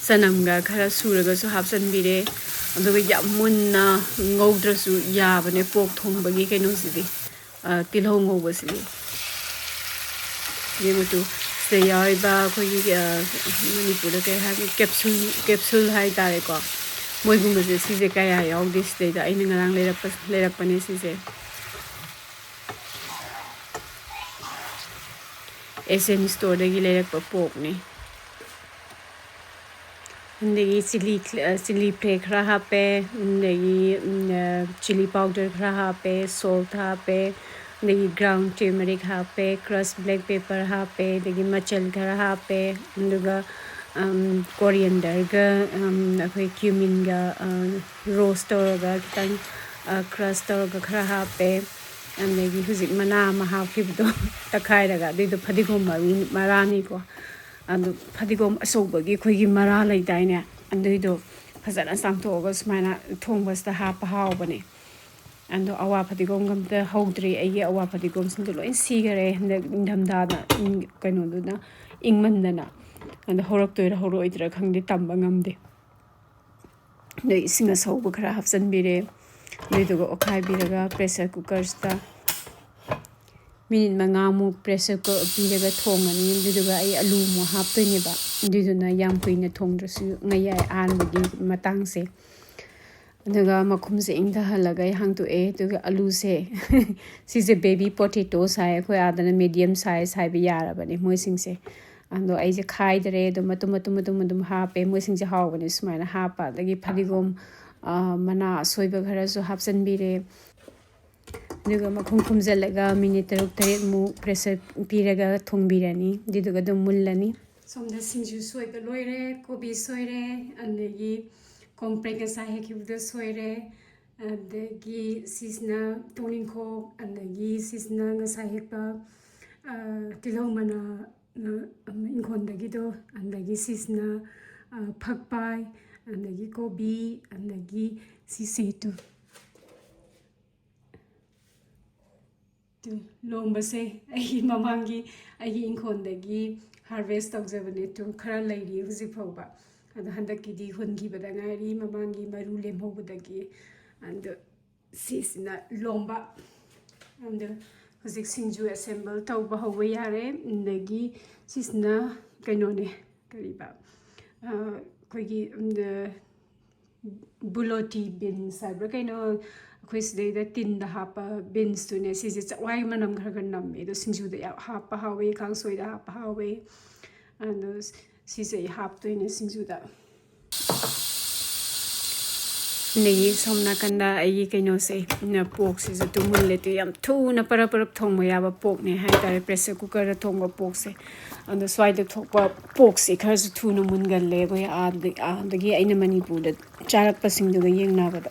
ꯆꯅꯝꯒ ꯈꯔ ꯁꯨꯔꯒꯁꯨ ꯍꯥꯞꯆꯤꯟꯕꯤꯔꯦ꯫ ꯑꯗꯨꯒ ꯌꯥꯝ ꯃꯨꯟꯅ ꯉꯧꯗ꯭ꯔꯁꯨ ꯌꯥꯕꯅꯦ ꯄꯣꯛ ꯊꯣꯡꯕꯒꯤ ꯀꯩꯅꯣꯁꯤꯗꯤ, ꯑ, ꯇꯤꯜꯍꯧ ꯉꯧꯕꯁꯤꯗꯤ꯫ ꯌꯦꯡꯉꯨ ꯇꯨ, ꯁꯤꯗ ꯌꯥꯎꯔꯤꯕ ꯑꯩꯈꯣꯏꯒꯤ, ꯑ, ꯃꯅꯤꯄꯨꯔꯗ ꯀꯩ ꯍꯥꯏꯒꯦ, ꯀꯦꯞꯁꯨꯜ, ꯀꯦꯞꯁꯨꯜ ꯍꯥꯏꯇꯥꯔꯦꯀꯣ꯫ ꯃꯣꯏꯒꯨꯝꯕꯁꯦ ꯁꯤꯁꯦ ꯀꯌꯥ ꯌꯥꯎꯗꯦ ꯁꯤꯗꯩꯗ꯫ ꯑꯩꯅ ꯉꯔꯥꯡ ꯂꯩꯔꯛꯄ, ꯂꯩꯔꯛꯄꯅꯦ ꯁꯤꯁꯦ꯫ ꯑꯦꯁ ꯑꯦꯟ ꯁ꯭ꯇꯣꯔꯗꯒꯤ ꯂꯩꯔꯛꯄ ꯄꯣꯔꯛꯅꯤ꯫ ꯑꯗꯒꯤ ꯆꯤꯂꯤ, ꯆꯤꯂꯤ ꯐ꯭ꯂꯦꯛ ꯈꯔ ꯍꯥꯞꯄꯦ, ꯑꯗꯒꯤ ꯆꯤꯂꯤ ꯄꯥꯎꯗꯔ ꯈꯔ ꯍꯥꯞꯄꯦ, ꯁꯣꯜꯠ ꯍꯥꯞꯄꯦ, ꯑꯗꯒꯤ ꯒ꯭ꯔꯥꯎꯟ ꯇꯔꯃꯔꯤꯛ ꯍꯥꯞꯄꯦ, ꯀ꯭ꯔꯁ ꯕ꯭ꯂꯦꯛ ꯄꯦꯄꯔ ꯍꯥꯞꯄꯦ, ꯑꯗꯒꯤ ꯃꯆꯜ ꯈꯔ ꯍꯥꯞꯄꯦ, ꯑꯗꯨꯒ ꯀꯣꯔꯤꯌꯦꯟꯗꯔꯒ ꯑꯩꯈꯣꯏ ꯀ꯭ꯌꯨꯃꯤꯟꯒ ꯔꯣꯁ ꯇꯧꯔꯒ ꯈꯤꯇꯪ ꯀ꯭ꯔꯁ ꯇꯧꯔꯒ ꯈꯔ ꯍꯥꯞꯄꯦ꯫ ꯑꯗꯒꯤ ꯍꯧꯖꯤꯛ ꯃꯅꯥ ꯑꯃ ꯍꯥꯞꯈꯤꯕꯗꯣ ꯇꯛꯈꯥꯏꯔꯒ, ꯑꯗꯨꯏꯗꯣ ꯐꯗꯤꯒꯣꯝ ꯃꯔꯨ, ꯃꯔꯥꯅꯤꯀꯣ꯫ ꯑꯗꯨ ꯐꯗꯤꯒꯣꯝ ꯑꯆꯧꯕꯒꯤ ꯑꯩꯈꯣꯏꯒꯤ ꯃꯔꯥ ꯂꯩꯗꯥꯏꯅꯦ, ꯑꯗꯨꯏꯗꯣ ꯐꯖꯅ ꯆꯥꯝꯊꯣꯛꯑꯒ ꯁꯨꯃꯥꯏꯅ ꯊꯣꯡꯕꯁꯤꯗ ꯍꯥꯞꯄ ꯍꯥꯎꯕꯅꯦ꯫ ꯑꯗꯣ ꯑꯋꯥ ꯐꯗꯤꯒꯣꯝꯒ ꯑꯝꯇ ꯍꯧꯗ꯭ꯔꯤ꯫ ꯑꯩꯒꯤ ꯑꯋꯥ ꯐꯗꯤꯒꯣꯝꯁꯤꯡꯗꯣ ꯂꯣꯏ ꯁꯤꯈꯔꯦ ꯍꯟꯗꯛ ꯅꯤꯡꯊꯝꯊꯥꯗ, ꯏꯪ-, ꯀꯩꯅꯣꯗꯨꯅ ꯏꯪꯃꯟꯗꯅ꯫ ꯑꯗꯣ ꯍꯧꯔꯛꯇꯣꯏꯔꯥ ꯍꯧꯔꯛꯑꯣꯏꯗꯣꯏꯔꯥ ꯈꯪꯗꯦ, ꯇꯝꯕ ꯉꯝꯗꯦ꯫ ꯑꯗꯣ ꯏꯁꯤꯡ ꯑꯁꯧꯕ ꯈꯔ ꯍꯥꯞꯆꯤꯟꯕꯤꯔꯦ꯫ ꯑꯗꯨꯏꯗꯨꯒ ꯑꯣꯠꯈꯥꯏꯕꯤꯔꯒ ꯄ꯭ꯔꯦꯁꯔ ꯀꯨꯀꯔꯁꯤꯗ ꯃꯤꯅꯤꯠ ꯃꯉꯥꯃꯨꯛ ꯄ꯭ꯔꯦꯁꯔ ꯀꯨꯀꯔ ꯄꯤꯔꯒ ꯊꯣꯡꯉꯅꯤ꯫ ꯑꯗꯨꯗꯨꯒ ꯑꯩ ꯑꯂꯨ ꯑꯃꯨꯛ ꯍꯥꯞꯇꯣꯏꯅꯦꯕ꯫ ꯑꯗꯨꯏꯗꯨꯅ ꯌꯥꯝ ꯀꯨꯏꯅ ꯊꯣꯡꯗ꯭ꯔꯁꯨ ꯉꯥꯏ ꯌꯥꯏ ꯑꯍꯥꯟꯕꯒꯤ ꯃꯇꯥꯡꯁꯦ꯫ ꯑꯗꯨꯒ ꯃꯈꯨꯝꯁꯦ ꯏꯪꯊꯍꯜꯂꯒ ꯑꯩ ꯍꯥꯡꯇꯣꯛꯑꯦ꯫ ꯑꯗꯨꯒ ꯑꯂꯨꯁꯦ, ꯁꯤꯁꯦ ꯕꯦꯕꯤ ꯄꯣꯇꯦꯇꯣꯁ ꯍꯥꯏ, ꯑꯩꯈꯣꯏ ꯑꯥꯗꯅ ꯃꯦꯗꯤꯌꯝ ꯁꯥꯏꯖ ꯍꯥꯏꯕ ꯌꯥꯔꯕꯅꯦ ꯃꯣꯏꯁꯤꯡꯁꯦ꯫ ꯑꯗꯣ ꯑꯩꯁꯦ ꯈꯥꯏꯗꯔꯦ, ꯑꯗꯣ ꯃꯇꯨꯝ ꯃꯇꯨꯝ ꯃꯇꯨꯝ ꯃꯇꯨꯝ ꯍꯥꯞꯄꯦ꯫ ꯃꯣꯏꯁꯤꯡꯁꯦ ꯍꯥꯎꯕꯅꯦ ꯁꯨꯃꯥꯏꯅ ꯍꯥꯞꯄ꯫ ꯑꯗꯒꯤ ꯐꯗꯤꯒꯣꯝ, ꯑꯥ, ꯃꯅꯥ ꯑꯁꯣꯏꯕ ꯈꯔꯁꯨ ꯍꯥꯞꯆꯤꯟꯕꯤꯔꯦ꯫ ꯑꯗꯨꯒ ꯃꯈꯨꯝ ꯈꯨꯝꯖꯤꯜꯂꯒ ꯃꯤꯅꯤꯠ ꯇꯔꯨꯛ ꯇꯔꯦꯠꯃꯨꯛ ꯄ꯭ꯔꯦꯁꯔ ꯄꯤꯔꯒ ꯊꯣꯡꯕꯤꯔꯅꯤ꯫ ꯑꯗꯨꯗꯨꯒ ꯑꯗꯨꯝ ꯃꯨꯜꯂꯅꯤ꯫ ꯁꯣꯝꯗ ꯁꯤꯡꯖꯨ ꯁꯣꯏꯕ ꯂꯣꯏꯔꯦ, ꯀꯣꯕꯤ ꯁꯣꯏꯔꯦ, ꯑꯗꯒꯤ ꯀꯣꯝꯄ꯭ꯔꯦꯛ ꯉꯁꯥꯏ ꯍꯦꯛꯈꯤꯕꯗꯣ ꯁꯣꯏꯔꯦ, ꯑꯗꯒꯤ ꯁꯤꯁꯤꯅ ꯇꯣꯅꯤꯡꯈꯣꯛ, ꯑꯗꯒꯤ ꯁꯤꯁꯤꯅ ꯉꯁꯥꯏ ꯍꯦꯛꯄ, ꯑ, ꯇꯤꯜꯍꯧ ꯃꯅꯥ, ꯑ, ꯏꯪꯈꯣꯜꯗꯒꯤꯗꯣ, ꯑꯗꯒꯤ ꯁꯤꯁꯤꯅ, ꯑ, ꯐꯛꯄꯥꯏ, ꯑꯗꯒꯤ ꯀꯣꯕꯤ, ꯑꯗꯒꯤ ꯁꯤꯁꯦ ꯇꯨ꯫ ꯇꯨ, ꯂꯣꯝꯕꯁꯦ ꯑꯩꯒꯤ ꯃꯃꯥꯡꯒꯤ, ꯑꯩꯒꯤ ꯏꯪꯈꯣꯜꯗꯒꯤ harvest ꯇꯧꯖꯕꯅꯦ꯫ ꯇꯨ, ꯈꯔ ꯂꯩꯔꯤ ꯍꯧꯖꯤꯛ ꯐꯥꯎꯕ꯫ ꯑꯗꯣ ꯍꯟꯗꯛꯀꯤꯗꯤ ꯍꯨꯟꯈꯤꯕꯗ ꯉꯥꯏꯔꯤ, ꯃꯃꯥꯡꯒꯤ ꯃꯔꯨ ꯂꯦꯝꯍꯧꯕꯗꯒꯤ꯫ ꯑꯗꯣ ꯁꯤꯁꯤꯅ ꯂꯣꯝꯕ꯫ ꯑꯗꯣ ꯍꯧꯖꯤꯛ ꯁꯤꯡꯖꯨ assemble ꯇꯧꯕ ꯍꯧꯕ ꯌꯥꯔꯦ꯫ ꯑꯗꯒꯤ ꯁꯤꯁꯤꯅ ꯀꯩꯅꯣꯅꯦ, ꯀꯔꯤꯕ, ꯑ, ꯑꯩꯈꯣꯏꯒꯤ, ꯎꯝ, ꯑ, ꯕꯨꯂꯣꯇꯤ ꯕꯤꯟꯁ ꯍꯥꯏꯕ꯭ꯔꯥ ꯀꯩꯅꯣ, ꯑꯩꯈꯣꯏ ꯁꯤꯗꯩꯗ ꯇꯤꯟꯗ ꯍꯥꯞꯄ ꯕꯤꯟꯁꯇꯨꯅꯦ꯫ ꯁꯤꯁꯦ ꯆꯥꯛꯋꯥꯏ ꯃꯅꯝ ꯈꯔ ꯈꯔ ꯅꯝꯃꯦ, ꯑꯗꯣ ꯁꯤꯡꯖꯨꯗ ꯌꯥꯝ ꯍꯥꯞꯄ ꯍꯥꯎꯋꯦ, ꯀꯥꯡꯁꯣꯏꯗ ꯍꯥꯞꯄ ꯍꯥꯎꯋꯦ꯫ ꯑꯗꯣ ꯁꯤꯁꯦ ꯑꯩ ꯍꯥꯞꯇꯣꯏꯅꯦ ꯁꯤꯡꯖꯨꯗ꯫ ꯑꯗꯒꯤ ꯁꯣꯝ ꯅꯥꯀꯟꯗ ꯑꯩꯒꯤ ꯀꯩꯅꯣꯁꯦ, ꯄꯣꯛꯁꯤꯁꯨ ꯑꯗꯨꯝ ꯃꯨꯜꯂꯦ꯫ ꯑꯗꯨ ꯌꯥꯝ ꯊꯨꯅ ꯄꯔꯞ ꯄꯔꯞ ꯊꯣꯡꯕ ꯌꯥꯕ ꯄꯣꯛꯅꯦ ꯍꯥꯏꯇꯥꯔꯦ, ꯄ꯭ꯔꯦꯁꯔ ꯀꯨꯀꯔꯗ ꯊꯣꯡꯕ ꯄꯣꯛꯁꯦ꯫ ꯑꯗꯣ ꯁ꯭ꯋꯥꯏꯗ ꯊꯣꯛꯄ ꯄꯣꯛꯁꯦ ꯈꯔꯁꯨ ꯊꯨꯅ ꯃꯨꯟꯒꯜꯂꯦ꯫ ꯑꯩꯈꯣꯏ ꯑꯥꯗ-, ꯑꯥꯗꯒꯤ ꯑꯩꯅ ꯃꯅꯤꯄꯨꯔꯗ ꯆꯥꯔꯛꯄꯁꯤꯡꯗꯨꯒ ꯌꯦꯡꯅꯕꯗ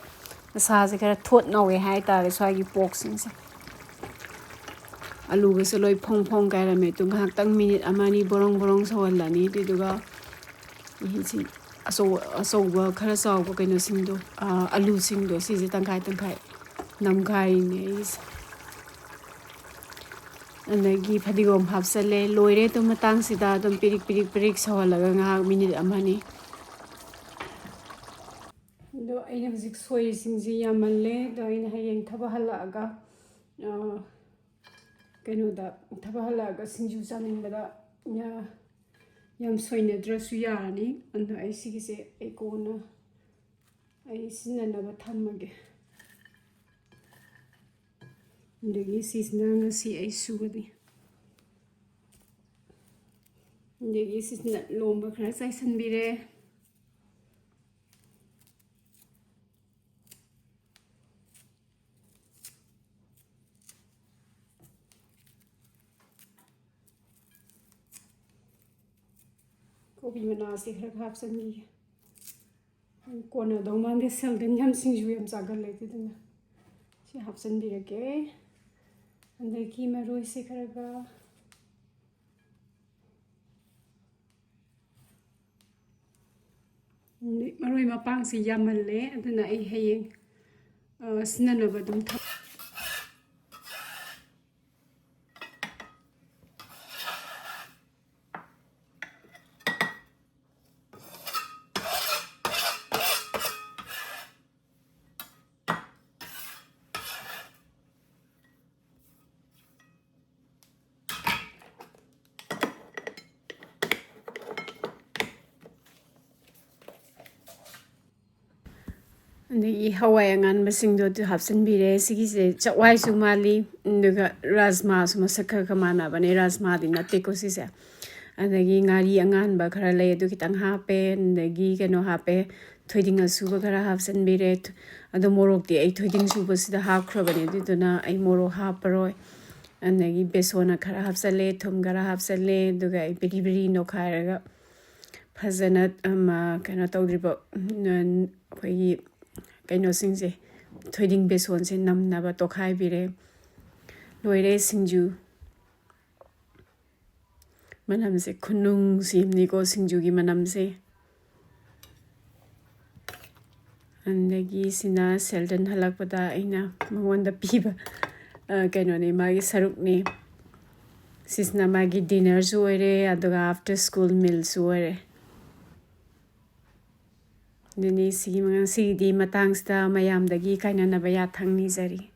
ꯃꯁꯥꯁꯦ ꯈꯔ ꯊꯣꯠ ꯅꯧꯋꯦ ꯍꯥꯏꯇꯥꯔꯦ ꯁ꯭ꯋꯥꯏꯒꯤ ꯄꯣꯛꯁꯤꯡꯁꯦ꯫ ꯑꯂꯨꯒꯁꯨ ꯂꯣꯏ ꯐꯣꯡ ꯐꯣꯡ ꯀꯥꯏꯔꯝꯃꯦ꯫ ꯑꯗꯨ ꯉꯥꯏꯍꯥꯛꯇꯪ ꯃꯤꯅꯤꯠ ꯑꯃ ꯑꯅꯤ ꯕꯣꯔꯣꯡ ꯕꯣꯔꯣꯡ ꯁꯧꯍꯜꯂꯅꯤ꯫ ꯑꯗꯨꯗꯨꯒ ꯁꯤ ꯑꯆꯧ-, ꯑꯆꯧꯕ ꯈꯔ ꯆꯥꯎꯕ ꯀꯩꯅꯣꯁꯤꯡꯗꯣ, ꯑꯥ, ꯑꯂꯨꯁꯤꯡꯗꯣ ꯁꯤꯁꯦ ꯇꯪꯈꯥꯏ ꯇꯪꯈꯥꯏ ꯅꯝꯈꯥꯏꯔꯤꯅꯦ ꯑꯩꯁꯦ꯫ ꯑꯗꯒꯤ ꯐꯗꯤꯒꯣꯝ ꯍꯥꯞꯆꯜꯂꯦ꯫ ꯂꯣꯏꯔꯦ꯫ ꯑꯗꯨꯝ ꯃꯇꯥꯡꯁꯤꯗ ꯑꯗꯨꯝ ꯄꯤꯔꯤꯛ ꯄꯤꯔꯤꯛ ꯄꯤꯔꯤꯛ ꯁꯧꯍꯜꯂꯒ ꯉꯥꯏꯍꯥꯛ ꯃꯤꯅꯤꯠ ꯑꯃ ꯑꯅꯤ꯫ ꯑꯗꯣ ꯑꯩꯅ ꯍꯧꯖꯤꯛ ꯁꯣꯏꯔꯤꯁꯤꯡꯁꯤ ꯌꯥꯝꯃꯜꯂꯦ꯫ ꯑꯗꯣ ꯑꯩꯅ ꯍꯌꯦꯡ ꯊꯕꯛ ꯍꯜꯂꯛꯑꯒ, ꯑꯥ, ꯀꯩꯅꯣꯗ, ꯊꯕꯛ ꯍꯜꯂꯛꯑꯒ ꯁꯤꯡꯖꯨ ꯆꯥꯅꯤꯡꯕꯗ, ꯑꯥ, ꯌꯥꯝ ꯁꯣꯏꯅꯗ꯭ꯔꯁꯨ ꯌꯥꯔꯅꯤ꯫ ꯑꯗꯣ ꯑꯩ ꯁꯤꯒꯤꯁꯦ ꯑꯩ ꯀꯣꯟꯅ ꯑꯩ ꯁꯤꯖꯤꯟꯅꯅꯕ ꯊꯝꯃꯒꯦ꯫ ꯑꯗꯒꯤ ꯁꯤꯁꯤꯅ ꯉꯁꯤ ꯑꯩ ꯁꯨꯒꯅꯤ꯫ ꯑꯗꯒꯤ ꯁꯤꯁꯤꯅ ꯂꯣꯝꯕ ꯈꯔ ꯆꯥꯏꯁꯤꯟꯕꯤꯔꯦ꯫ ꯀꯣꯕꯤ ꯃꯅꯥꯁꯦ ꯈꯔ ꯈꯔ ꯍꯥꯞꯆꯤꯟꯈꯤꯒꯦ꯫ ꯀꯣꯟꯅꯗꯧ ꯃꯥꯟꯗꯦ, ꯁꯦꯜꯗꯟ ꯌꯥꯝ ꯁꯤꯡꯖꯨ ꯌꯥꯝ ꯆꯥꯒꯜꯂꯦ꯫ ꯑꯗꯨꯗꯨꯅ ꯁꯤ ꯍꯥꯞꯆꯤꯟꯕꯤꯔꯒꯦ꯫ ꯑꯗꯒꯤ ꯃꯔꯣꯏꯁꯦ ꯈꯔꯒ, ꯃꯔꯣꯏ ꯃꯄꯥꯡꯁꯦ ꯌꯥꯝꯃꯜꯂꯦ, ꯑꯗꯨꯅ ꯑꯩ ꯍꯌꯦꯡ, ꯑ, ꯁꯤꯟꯅꯅꯕ ꯑꯗꯨꯝ ꯊꯝ-, ꯑꯗꯒꯤ ꯍꯋꯥꯏ ꯑꯉꯥꯟꯕꯁꯤꯡꯗꯣ ꯑꯗꯨ ꯍꯥꯞꯆꯤꯟꯕꯤꯔꯦ꯫ ꯁꯤꯒꯤꯁꯦ ꯆꯥꯛꯋꯥꯏꯁꯨ ꯃꯥꯜꯂꯤ, ꯑꯗꯨꯒ ꯔꯥꯖꯃꯥꯁꯨ ꯃꯁꯛ ꯈꯔ ꯈꯔ ꯃꯥꯟꯅꯕꯅꯦ, ꯔꯥꯖꯃꯥꯗꯤ ꯅꯠꯇꯦꯀꯣ ꯁꯤꯁꯦ꯫ ꯑꯗꯒꯤ ꯉꯥꯔꯤ ꯑꯉꯥꯟꯕ ꯈꯔ ꯂꯩ, ꯑꯗꯨ ꯈꯤꯇꯪ ꯍꯥꯞꯄꯦ꯫ ꯑꯗꯒꯤ ꯀꯩꯅꯣ ꯍꯥꯞꯄꯦ, ꯊꯣꯏꯗꯤꯡ ꯑꯁꯨꯕ ꯈꯔ ꯍꯥꯞꯆꯤꯟꯕꯤꯔꯦ꯫ ꯑꯗꯣ ꯃꯣꯔꯣꯛꯇꯤ ꯑꯩ ꯊꯣꯏꯗꯤꯡ ꯁꯨꯕꯁꯤꯗ ꯍꯥꯞꯈ꯭ꯔꯕꯅꯦ, ꯑꯗꯨꯗꯨꯅ ꯑꯩ ꯃꯣꯔꯣꯛ ꯍꯥꯞꯄꯔꯣꯏ꯫ ꯑꯗꯒꯤ ꯕꯦꯁꯣꯟꯅ ꯈꯔ ꯍꯥꯞꯆꯜꯂꯦ, ꯊꯨꯝ ꯈꯔ ꯍꯥꯞꯆꯜꯂꯦ, ꯑꯗꯨꯒ ꯑꯩ ꯕꯤꯔꯤ ꯕꯤꯔꯤ ꯅꯣꯈꯥꯏꯔꯒ ꯐꯖꯅ, ꯑꯃ, ꯀꯩꯅꯣ ꯇꯧꯗ꯭ꯔꯤꯕ, ꯎꯝ, ꯑꯩꯈꯣꯏꯒꯤ ꯀꯩꯅꯣꯁꯤꯡꯁꯦ, ꯊꯣꯏꯗꯤꯡ ꯕꯦꯁꯣꯟꯁꯦ ꯅꯝꯅꯕ ꯇꯣꯈꯥꯏꯕꯤꯔꯦ꯫ ꯂꯣꯏꯔꯦ ꯁꯤꯡꯖꯨ꯫ ꯃꯅꯝꯁꯦ ꯈꯨꯅꯨꯡꯁꯤ ꯑꯃꯅꯤꯀꯣ, ꯁꯤꯡꯖꯨꯒꯤ ꯃꯅꯝꯁꯦ꯫ ꯑꯗꯒꯤ ꯁꯤꯅ ꯁꯦꯜꯗꯟ ꯍꯜꯂꯛꯄꯗ ꯑꯩꯅ ꯃꯉꯣꯟꯗ ꯄꯤꯕ, ꯑ, ꯀꯩꯅꯣꯅꯦ, ꯃꯥꯒꯤ ꯁꯔꯨꯛꯅꯦ꯫ ꯁꯤꯁꯤꯅ ꯃꯥꯒꯤ ꯗꯤꯅꯔꯁꯨ ꯑꯣꯏꯔꯦ, ꯑꯗꯨꯒ ꯑꯥꯐꯇꯔ ꯁ꯭ꯀꯨꯜ ꯃꯤꯜꯁꯨ ꯑꯣꯏꯔꯦ꯫ ꯑꯗꯨꯅꯤ ꯁꯤꯒꯤ, ꯉꯁꯤꯒꯤꯗꯤ ꯃꯇꯥꯡꯁꯤꯗ ꯃꯌꯥꯝꯗꯒꯤ ꯀꯥꯏꯅꯅꯕ ꯌꯥꯊꯪ ꯅꯤꯖꯔꯤ꯫